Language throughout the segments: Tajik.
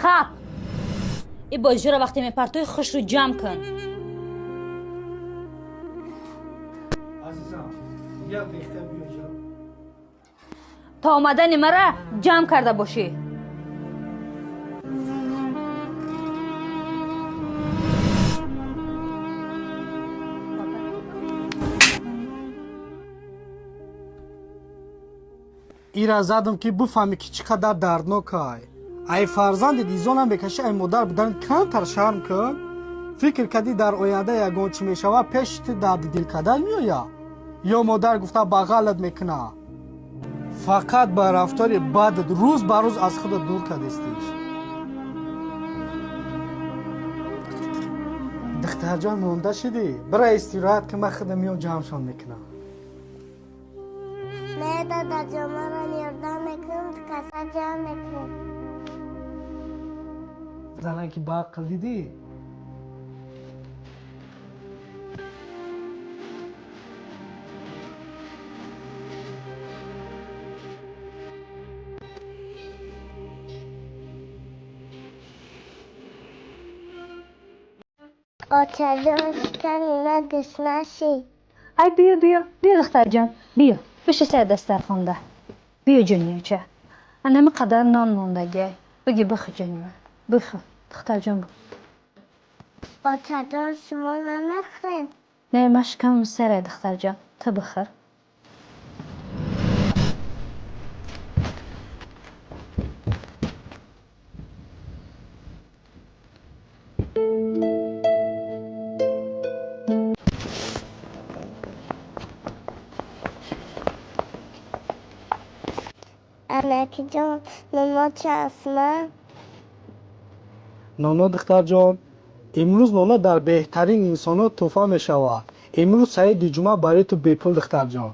Хап! И бозиро вақте мепартои, хушрӯ ҷамъ кун. Азизам, як дақиқа биё ҷо. То омадани мара ҷамъ карда бошӣ. Ира задам, ки бифаҳмӣ, ки чӣ қадар дарднок ай. Ай фарзанди дизонам мекашӣ, ай модар будан камтар шарм кун. Фикр кардӣ, дар оянда ягон чӣ мешавад, пеши ту дарди дил кардан меояд ё модар гуфта бағалат мекуна. Фақат ба рафтори бадат рӯз ба рӯз аз худат дур кардестиш. Духтарҷон, монда шидӣ, бира истироҳат ки, ман худам меом, ҷамъшон мекунам. Не, дадаҷон, маро ёрдам мекунам, каса ҷамъ мекунем. Занан ки ба ақл дидӣ. Очаҷон, шикани ма гушна шид. Ай, биё, биё, биё, духтарҷон, биё, биши сари дастархонда. Биё, ҷонияча, анами қадар нон мондагиай, биги, бихӯ, ҷони ман, бихӯ, духтарҷон. Очаҷон, шумо намехӯред? Не, ман шикамам серай, духтарҷон, ту бихӯр. Амакиҷон, ноно часма? Ноно, духтарҷон, имрӯз ноно дар беҳтарин инсонҳо тӯҳфа мешавад. Имрӯз саиди ҷумъа барои ту бепул, духтарҷон.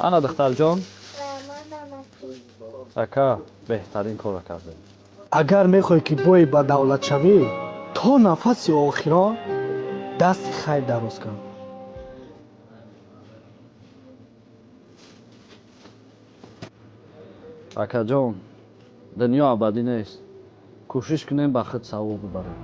Ана, духтарҷон. Раҳмат, амакӣ. Ака, беҳтарин корро кардем. Агар мехоҳӣ, ки бои ба давлат шавӣ, то нафаси охирон дасти хайр дароз кун. Акаҷон, дунё абадӣ нест, кӯшиш кунем, ба худ савоб бибарем.